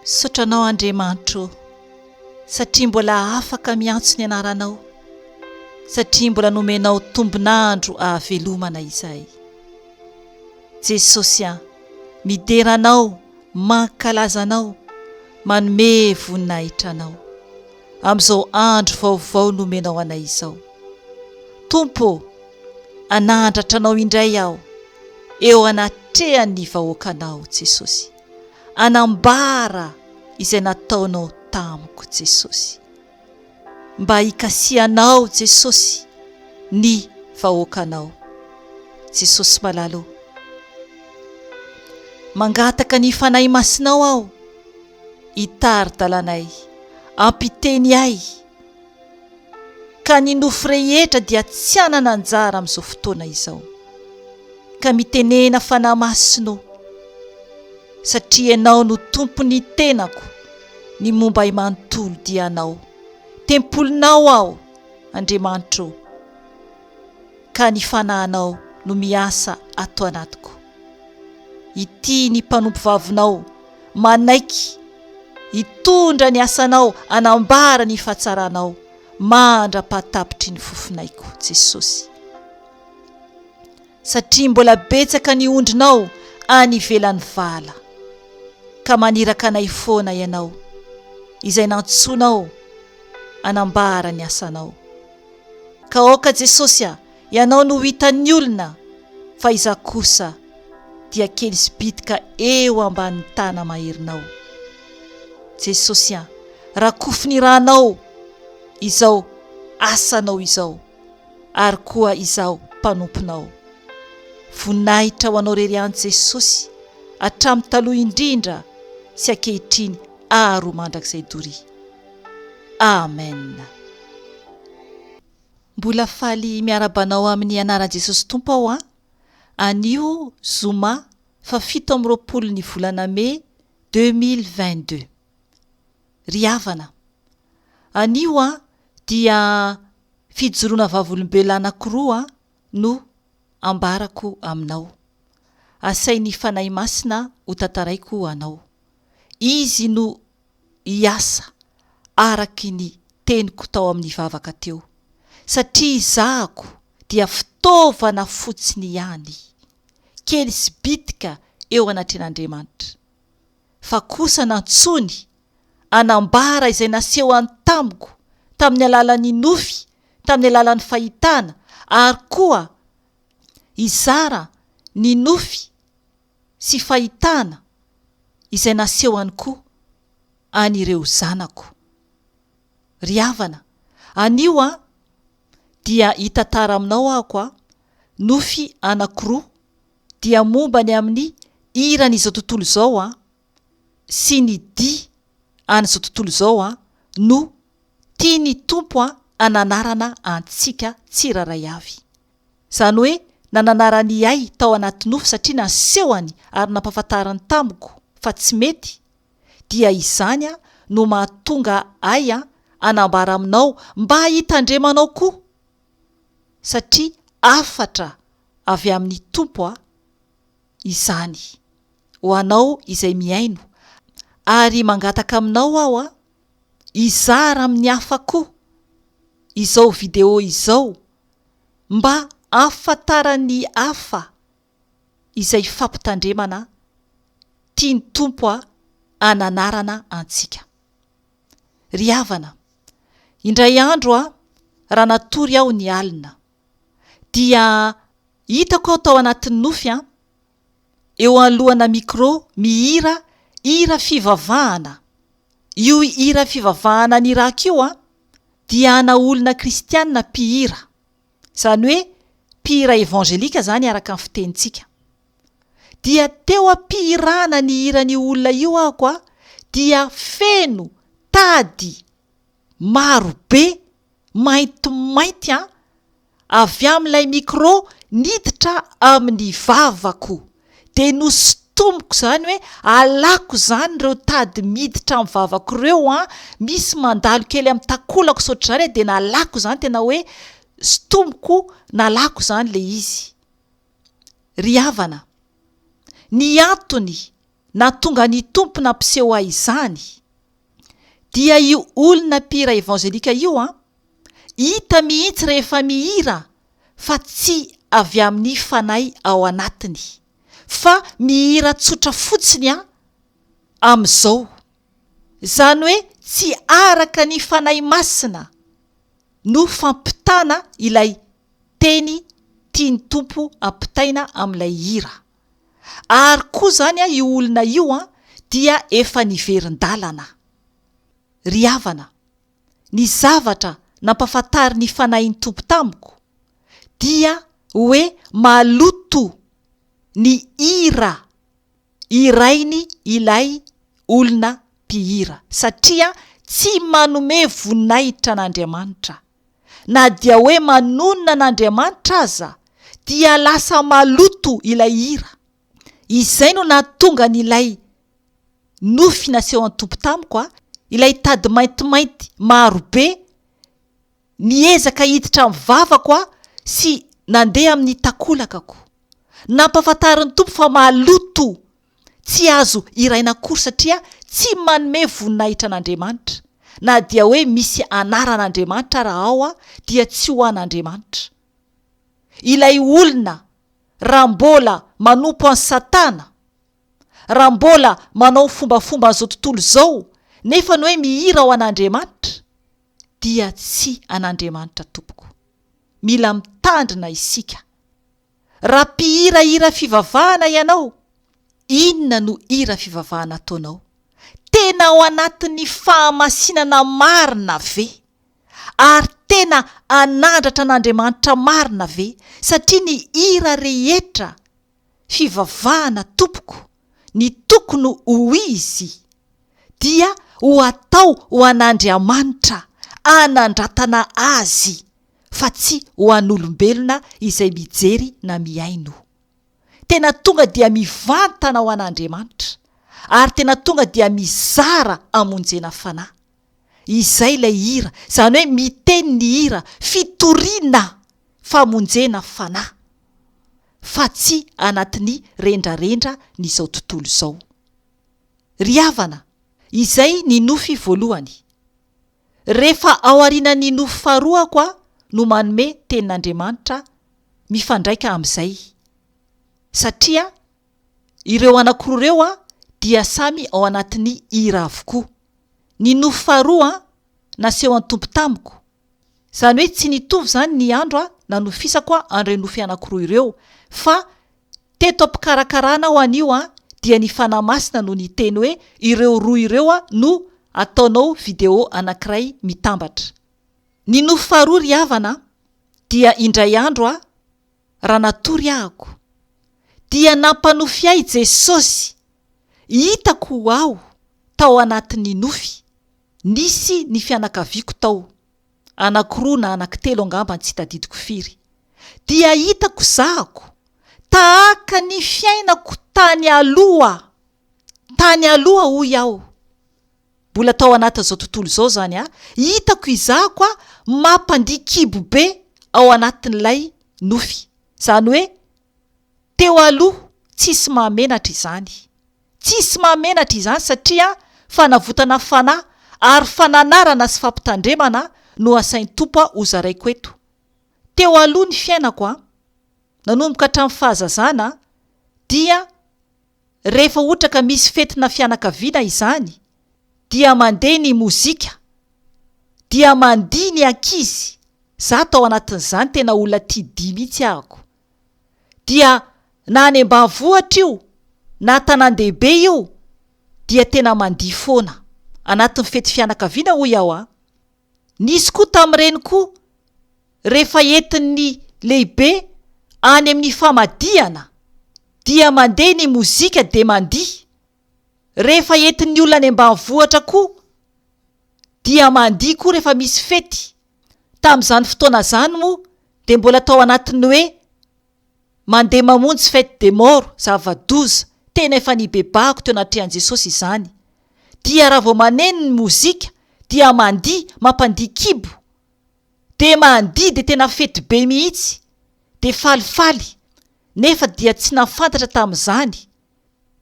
Misaotra Anao Andriamanitro ô, satria mbola afaka miantso ny anaranao, satria mbola nomenao tombon'andro ahavelomana izahay. Jesosy a, midera Anao, mankalaza Anao, manome voninahitra Anao, amin'izao andro vaovao nomenao anay izao. Tompo ô, anandratra Anao indray aho eo anatrehan'ny vahoakanao Jesosy. Anambara izay nataonao tamiko Jesosy. Mba hikasihanao Jesosy ny vahoakanao. Jesosy malala ô. Mangataka ny Fanahy Masinao aho hitari-dalanay, hampiteny ahy ka ny nofo rehetra dia tsy hanana anjara amin'izao fotoana izao. Ka mitenena Fanahy Masina ô, satria Ianao no Tompon'ny tenako, ny momba ahy manontolo dia Anao. Tempolinao aho, Andriamanitra ô, ka ny Fanahinao no miasa ato anatiko. Ity ny mpanompovavinao manaiky hitondra ny asanao hanambara ny fahatsaranao mandra-pahatapitry ny fofonaiko Jesosy. Satria mbola betsaka ny ondrinao any ivelan'ny vala ka maniraka anay foana ianao izay nantsoinao hanambara ny asanao. Ka aoka Jesosy a! Ianao no ho hitan'ny olona fa izaho kosa dia kely sy bitika eo ambanin'ny tana maherinao. Jesosy a, rakofy ny ranao izao asanao izao ary koa izaho mpanomponao. Voninahitra ho anao rery ihany Jesosy hatramin'ny taloha indrindra sy ankehitriny ary ho mandrakizay doria. Amen. Mbola faly miaraba anao amin'ny anaran'i Jesosy Tompo aho an! Anio zoma fa 27 ny volana mey 2022. Ry havana, anio an dia fijoroana vavolombelona anankiroa no ambarako aminao. Asain'ny Fanahy Masina ho tantaraiko anao. Izy no hiasa araky ny teniko tao amin'ny vavaka teo, satria izahako dia fitaovana fotsiny ihany, kely sy bitika eo anatrehan'Andriamanitra, fa kosa nantsoiny hanambara izay nasehony tamiko tamin'ny alalan'ny nofy, tamin'ny alalan'ny fahitana, ary koa hizara ny nofy sy fahitana izay nasehony koa an'ireo zanako. Ry havana, anio an, dia hitantara aminao aho a, nofy anankiroa dia momba ny amin'ny hiran'izao tontolo izao an, sy ny dihy an'izao tontolo izao an, no tian'ny Tompo an hananarana antsika tsirairay avy. Izany hoe nananarany ahy tao anaty nofy satria nasehony ary nampahafantariny tamiko fa tsy mety, dia izany no mahatonga ahy hanambara aminao mba hitandremanao koa satria hafatra avy amin'ny Tompo izany ho anao izay mihaino ary mangataka aminao aho hizara amin'ny hafa koa izao video izao mba hahafantaran'ny hafa izay fampitandremana tian'ny Tompo hananarana antsika. Ry havana, indray andro aho raha natory aho ny alina, dia hitako aho tao anatin'ny nofy an, eo alohana micro mihira hira fivavahana. Io hira fivavahana nirako io an, dia ana olona kristiana mpihira. Izany hoe mpihira evangelika izany araka ny fitenintsika. Dia teo am-pihirana ny hiran'io olona io aho a, dia feno tady maro be maintimainty an, avy amin'ilay micro niditra amin'ny vavako. Dia nosintomiko izany hoe alako izany ireo tady miditra amin'ny vavako ireo an, misy mandalo kely amin'ny takolako sy ohatr'izany an, dia nalako izany tena hoe sintomiko nalako izany ilay izy. Ry havana, ny antony. nahatonga ny Tompo nampiseho ahy izany dia io olona mpihira evangelika io an, hita mihitsy rehefa mihira fa tsy avy amin'ny fanahy ao anatiny fa mihira tsotra fotsiny an amin'izao. Izany hoe tsy araka ny Fanahy Masina no fampitana ilay teny tian'ny Tompo ampitaina amin'ilay hira. Ary koa izany io olona io dia efa niverin-dalana. Ry havana, ny zavatra nampafantarin'ny Fanahin'ny Tompo tamiko dia hoe maloto ny hira hirainy ilay olona mpihira satria tsy manome voninahitra an'Andriamanitra. Na dia hoe manonona an'Andriamanitra aza dia lasa maloto ilay hira. Izay no nahatonga an'ilay nofy nasehon'ny Tompo tamiko, ilay tady maintimainty marobe Niezaka hiditra amin'ny vavako aho sy nandeha amin'ny takolakako. Nampahafantarin'ny Tompo fa maloto, tsy azo hiraina akory satria tsy manome voninahitra an'Andriamanitra. Na dia hoe misy anaran'Andriamanitra ara ao dia tsy ho an'Andriamanitra. Ilay olona raha mbola manompo an'i Satana, raha mbola manao fombafomba an'izao tontolo izao nefa ny hoe mihira ho an'Andriamanitra, dia tsy an'Andriamanitra tompoko. Mila mitandrina isika. Raha mpihira hira fivavahana ianao, inona no hira fivavahana ataonao? Tena ao anatin'ny fahamasinana marina ve? Ary tena hanandratra an'Andriamanitra marina ve? Satria ny hira rehetra fivavahana tompoko ny tokony ho izy dia ho atao ho an'Andriamanitra hanandratana azy fa tsy ho an'olombelona izay mijery na mihaino. Tena tonga dia mivantana ho an'Andriamanitra ary tena tonga dia mizara hamonjena fanahy. Izay ilay hira, izany hoe miteny ny hira, fitoriana famonjena fanahy, fa tsy anatin'ny rendrarendra n'izao tontolo izao. Ry havana, izay ny nofy voalohany. Rehefa aorianan'ny nofy faharoa ako aho no manome tenin'Andriamanitra mifandraika amin'izay. Satria ireo anankiroa ireo dia samy ao anatin'ny hira avokoa. Ny nofy faharoa nasehon'ny Tompo tamiko, izany hoe tsy nitovy izany ny andro nanofisako an'ireo nofy anankiroa ireo, fa teto am-pikarakarana aho anio dia ny Fanahy Masina no niteny hoe ireo roa ireo no ataonao video anankiray mitambatra. Ny nofy faharoa ry havana dia indray andro aho raha natory ahako dia nampanofy ahy Jesosy, hitako aho tao anatin'ny nofy, nisy ny fianakaviako tao, anankiroa na anankitelo angamba tsy tadidiko firy, dia hitako zahako tahaka ny fiainako tany aloha, tany aloha hoy aho, mbola tao anatin'izao tontolo izao izany aho, hitako izahako aho mampandihy kibo be ao anatin'ilay nofy, izany hoe teo aloha tsisy mahamenatra izany, tsisy mahamenatra izany satria fanavotana fanahy ary fananarana sy fampitandremana no asain'ny Tompo aho hozaraiko eto. Teo aloha ny fiainako an, nanomboka hatramin'ny fahazazana dia Rehefa ohatra ka misy fetina fianakaviana izany dia mandeha ny mozika, dia mandihy ny ankizy, za tao anatin'izany tena olona tia dihy mihitsy ahako, dia na any ambanivohitra io na tanàn-dehibe io dia tena mandihy foana, anatin'ny fety fianakaviana hoy aho an! Nisy koa tamin'ireny koa rehefa entin'ny lehibe any amin'ny famadihana dia mandeha ny mozika dia mandihy, rehefa entin'ny olona any ambanivohitra koa dia mandihy koa rehefa misy fety, tamin'izany fotoana izany moa dia mbola tao anatin'ny hoe Mandeha mamonjy fête des morts, zava-doza, tena efa nibebahako teo anatrehan'i Jesosy izany. Dia raha vao maneno ny mozika dia mandihy, mampandihy kibo. Dia mandihy dia tena fety be mihitsy. Dia falifaly. Nefa dia tsy nahafantatra tamin'izany.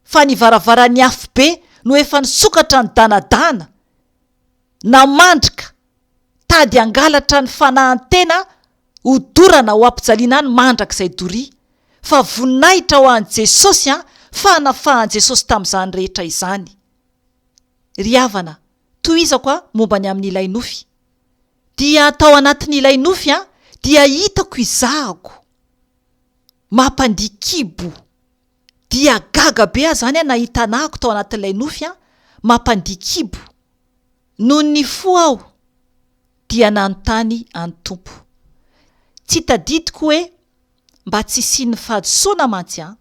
Fa ny varavaran'ny afobe no efa nisokatra nidanadana, namandrika, tady hangalatra ny fanahin-tena ho dorana ho ampijaliana any mandrakizay doria. Fa voninahitra ho an'i Jesosy an, fa nafahan'i Jesosy tamin'izany rehetra izany. Ry havana, tohizako an momba ny amin'ilay nofy. Dia tao anatin'ilay nofy an, dia hitako izahako mampandihy kibo. Dia gaga be aho izany an nahita anahako tao anatin'ilay nofy an, mampandihy kibo. Nony nifoha aho dia nanontany an'i Tompo. Tsy tadidiko hoe mba tsy hisian'ny fahadisoana mantsy an!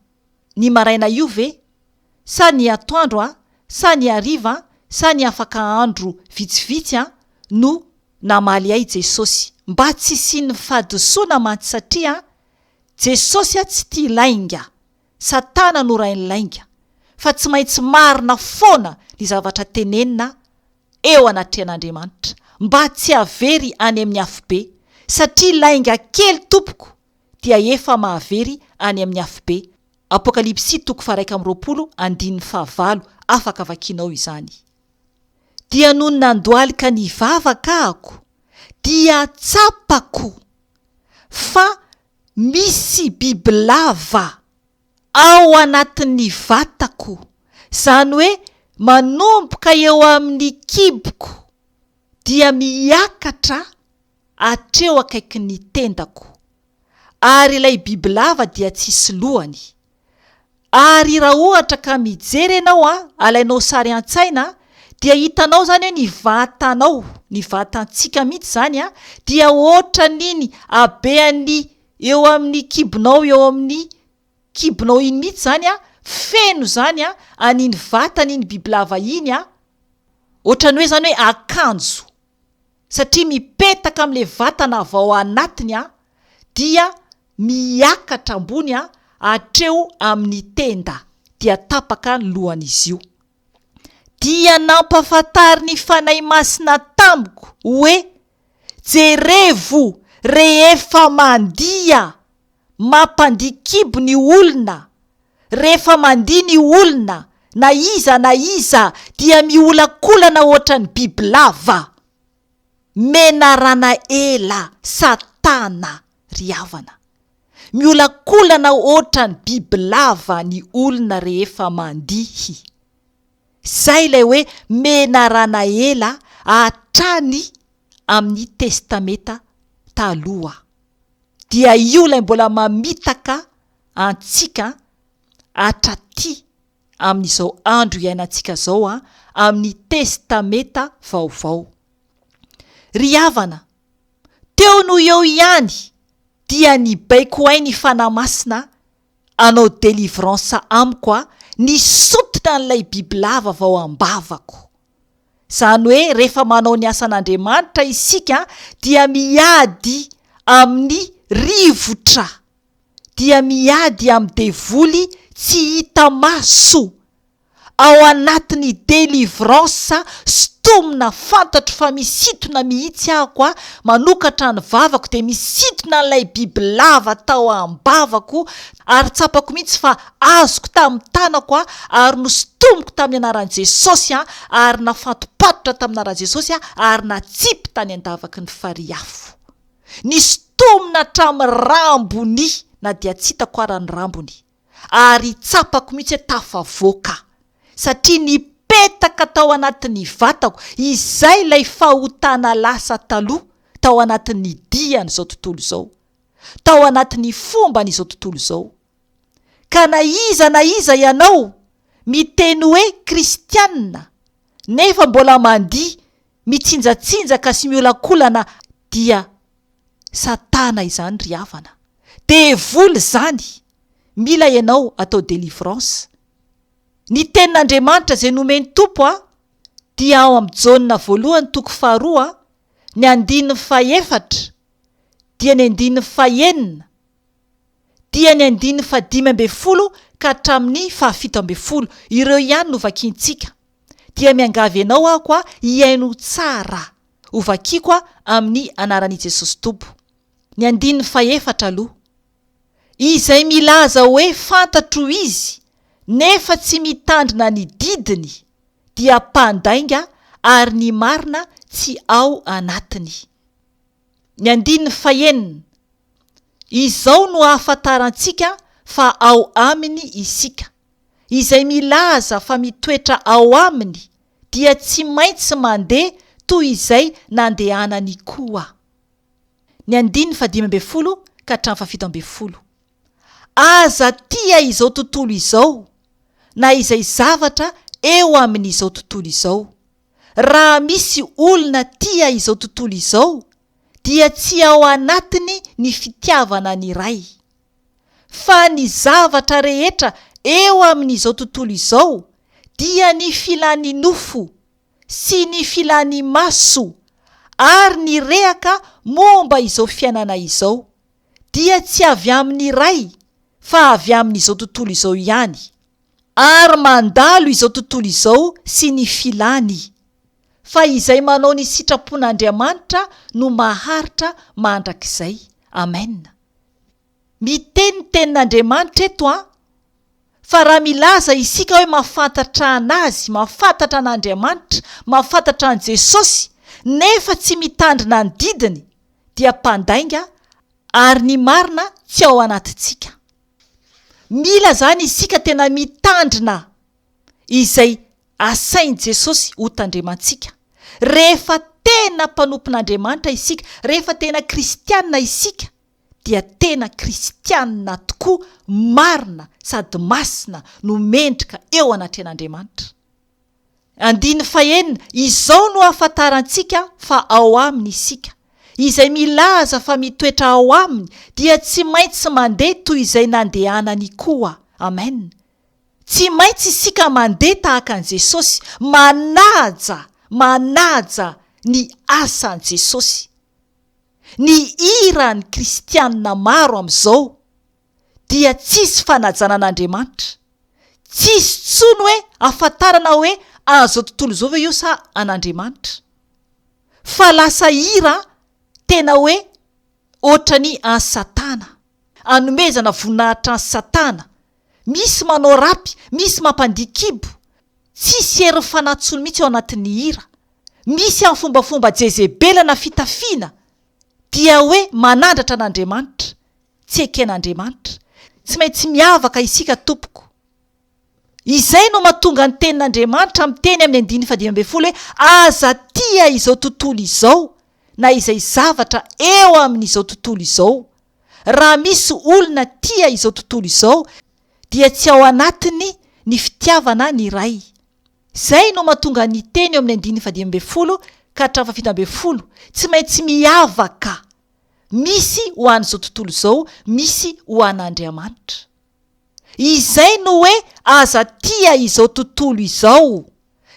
Ny maraina io ve? Sa ny atoandro an? Sa ny hariva an? Sa ny afaka andro vitsivitsy an? No namaly ahy Jesosy. Mba tsy hisian'ny fahadisoana mantsy satria an, Jesosy an tsy tia lainga. Satana no rain'ny lainga. Fa tsy maintsy marina foana ny zavatra tenenina eo anatrehan'Andriamanitra. Mba tsy havery any amin'ny afobe. Satria lainga kely tompoko dia efa mahavery any amin'ny afobe. Apokalypsy toko faha-21 andininy fahavalo, afaka vakianao izany. Dia nony nandohalika nivavaka ahako dia tsapako fa misy bibilava ao anatin'ny vatako, izany hoe manomboka eo amin'ny kiboko dia miakatra hatreo akaikin'ny tendako, ary ilay bibilava dia tsisy lohany. Ary raha ohatra ka mijery ianao an, alainao sary an-tsaina an, dia hitanao izany hoe ny vatanao, ny vatantsika mihitsy izany an, dia ohatran'iny habean'ny eo amin'ny kibonao eo amin'ny kibonao iny mihitsy izany an, feno izany an, an'iny vatan'iny bibilava iny an, ohatran'ny hoe izany hoe akanjo. satria mipetaka amin'ilay vatana avy ao anatiny an, dia miakatra ambony an, hatreo amin'ny tenda, dia tapaka ny lohan'izy io. Dia nampafantarin'ny Fanahy Masina tamiko hoe, Jerevo rehefa mandiha, mampandihy kibo ny olona, rehefa mandihy ny olona, na iza na iza, dia miolakolana ohatran'ny bibilava. Menarana ela, satana, ry havana. Miolakolana ohatran'ny bibilava ny olona rehefa mandihy. Izay ilay hoe menarana ela hatrany amin'ny Testamenta Taloha. Dia io ilay mbola mamitaka antsika hatraty amin'izao andro iainantsika izao amin'ny Testamenta Vaovao. Ry havana, teo noho eo ihany dia nibaiko ahy ny Fanahy Masina hanao délivrance amiko aho, nisintona an'ilay bibilava vao am-bavako. Izany hoe rehefa manao ny asan'Andriamanitra isika dia miady amin'ny rivotra, dia miady amin'ny devoly tsy hita maso. Ao anatin'ny délivrance sintomina fantatro fa misintona mihitsy aho a, manokatra ny vavako dia misintona an'ilay bibilava tao am-bavako ary tsapako mihitsy fa azoko tamin'ny tanako aho ary nosintomiko tamin'ny anaran'i Jesosy aho ary nafantopatotra tamin'ny anaran'i Jesosy aho ary natsipy tany an-davaky ny farihy afo. Nisintomina hatramin'ny rambony na dia tsy hitako ara ny rambony ary tsapako mihitsy hoe tafavoaka satria nipetaka tao anatin'ny vatako izay ilay fahotana lasa taloha tao anatin'ny dian'izao tontolo izao. tao anatin'ny fomban'izao tontolo izao. Ka na iza na iza ianao miteny hoe kristianina nefa mbola mandihy mitsinjatsinjaka sy miolakolana dia satana izany ry havana. Devoly izany! Mila ianao atao délivrance. Ny tenin'Andriamanitra izay nomen'ny Tompo dia ao amin'ny Jaona voalohany toko faharoa ny andininy fahefatra dia ny andininy fahenina, dia ny andininy fahadimy ambin'ny folo ka hatramin'ny fahafito ambin'ny folo. Ireo ihany no vakintsika. Dia miangavy anao aho koa hihaino tsara. Ho vakiko amin'ny anaran'i Jesosy Tompo. Ny andininy fahefatra aloha. Izay milaza hoe fantatro izy, nefa tsy mitandrina ny didiny dia mpandainga ary ny marina tsy ao anatiny. Ny andininy fahenina, Izao no ahafantarantsika fa ao aminy isika, izay milaza fa mitoetra ao aminy dia tsy maintsy mandeha toy izay nandehanany koa. Ny andininy fahadimy ambin'ny folo ka hatramin'ny fahafito ambin'ny folo. Aza tia izao tontolo izao na izay zavatra eo amin'izao tontolo izao. Raha misy olona tia izao tontolo izao dia tsy ao anatiny ny fitiavana ny Ray. Fa ny zavatra rehetra eo amin'izao tontolo izao dia ny filan'ny nofo sy ny filan'ny maso ary ny rehaka momba izao fiainana izao dia tsy avy amin'ny Ray fa avy amin'izao tontolo izao ihany, ary mandalo izao tontolo izao sy ny filany, fa izay manao ny sitrapon'Andriamanitra no maharitra mandrakizay. Amen. Miteny ny tenin'Andriamanitra eto an, fa raha milaza isika hoe mahafantatra an'Azy, mahafantatra an'Andriamanitra, mahafantatra an'i Jesosy, nefa tsy mitandrina ny didiny, dia mpandainga ary ny marina tsy ao anatintsika. Mila izany isika tena mitandrina izay asain'i Jesosy ho tandremantsika. Rehefa tena mpanompon'Andriamanitra isika, rehefa tena kristiana isika, dia tena kristiana tokoa marina sady masina no mendrika eo anatrehan'Andriamanitra. Andininy fahenina, Izao no ahafantarantsika fa ao Aminy isika. Izay milaza fa mitoetra ao Aminy dia tsy maintsy mandeha toy izay nandehanany koa. Amen. Tsy maintsy isika mandeha tahaka an'i Jesosy, manaja, manaja ny asan'i Jesosy. Ny hiran'ny kristiana maro amin'izao dia tsisy fanajana an'Andriamanitra. Tsisy tsony hoe ahafantarana hoe an'izao tontolo izao ve io sa an'Andriamanitra. Fa lasa hira tena hoe ohatran'ny an'i Satana. Anomezana voninahitra an'i Satana. Misy manao rapy, misy mampandihy kibo. Tsisy herin'ny fanahy tsony mihitsy ao anatin'ny hira. Misy amin'ny fombafomba jezebela na fitafiana dia hoe manandratra an'Andriamanitra. Tsy eken'Andriamanitra. Tsy maintsy miavaka isika tompoko. Izay no mahatonga ny tenin'Andriamanitra miteny amin'ny andininy fahadimy ambin'ny folo hoe aza tia izao tontolo izao na izay zavatra eo amin'izao tontolo izao. Raha misy olona tia izao tontolo izao dia tsy ao anatiny ny fitiavana ny Ray. Izay no mahatonga ny teny eo amin'ny andininy fahadimy ambin'ny folo ka hatramin'ny fahafito ambin'ny folo, tsy maintsy miavaka. Misy ho an'izao tontolo izao, misy ho an'Andriamanitra. Izay no hoe aza tia izao tontolo izao,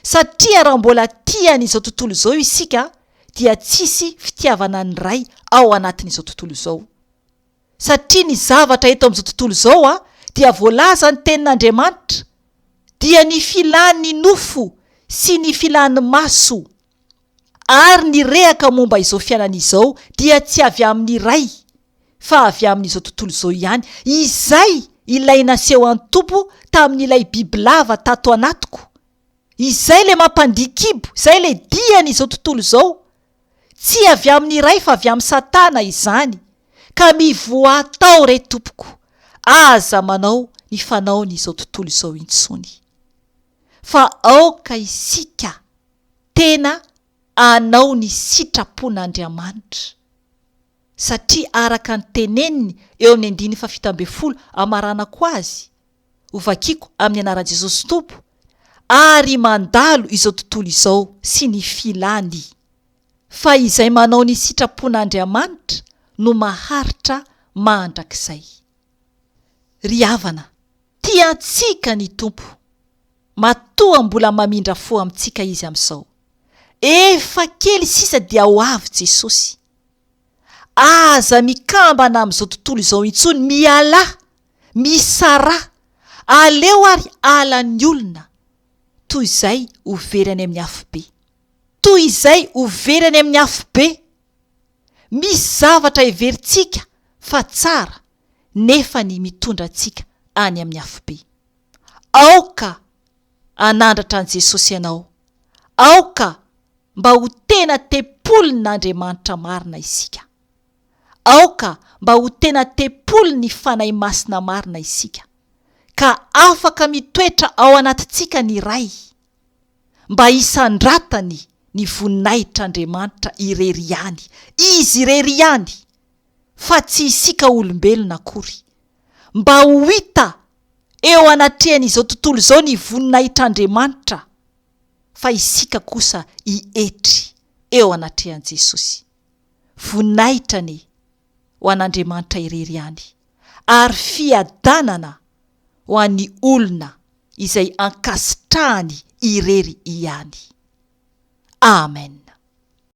satria raha mbola tia an'izao tontolo izao isika dia tsisy fitiavana ny Ray ao anatin'izao tontolo izao. Satria ny zavatra eto amin'izao tontolo izao dia voalazan'ny Tenin'Andriamanitra dia ny filan'ny nofo sy ny filan'ny maso Ary ny rehaka momba izao fiainana izao dia tsy avy amin'ny Ray, fa avy amin'izao tontolo izao ihany, izay ilay naseho an'i Tompo tamin'ilay bibilava tato anatiko. Izay ilay mampandihy kibo, izay ilay dian'izao tontolo izao. Tsy avy amin'ny Ray fa avy amin'i Satana izany. Ka mivoaha tao re tompoko, aza manao ny fanaon'izao tontolo izao intsony. Fa aoka isika tena hanao ny sitrapon'Andriamanitra, satria araka ny teneniny eo amin'ny andininy fahafito ambin'ny folo amaranako azy, hovakiko amin'ny anaran'i Jesosy Tompo, ary mandalo izao tontolo izao sy ny filany, fa izay manao ny sitrapon'Andriamanitra no maharitra mandrakizay. Ry havana, tia antsika ny Tompo. Matoa mbola mamindra fo amintsika Izy amin'izao. Efa kely sisa dia ho avy Jesosy. Aza mikambana amin'izao tontolo izao intsony, mialà, misaraha, aleo ary halan'ny olona, toy izay ho very any amin'ny afobe. Toy izay ho very any amin'ny afobe. Misy zavatra heverintsika fa tsara, nefa ny mitondra antsika any amin'ny afobe. Aoka hanandratra an'i Jesosy ianao. Aoka mba ho tena tempolin'Andriamanitra marina isika. Aoka mba ho tena tempolin'ny Fanahy Masina marina isika, ka afaka mitoetra ao anatintsika ny Ray, mba hisandratany ny voninahitr'Andriamanitra irery ihany, Izy irery ihany, fa tsy isika olombelona akory. Mba ho hita eo anatrehan'izao tontolo izao ny voninahitr'Andriamanitra, fa isika kosa hietry eo anatrehan'i Jesosy. Voninahitra anie ho an'Andriamanitra irery ihany, ary fiadanana ho an'ny olona izay ankasitrahany irery ihany. Amen.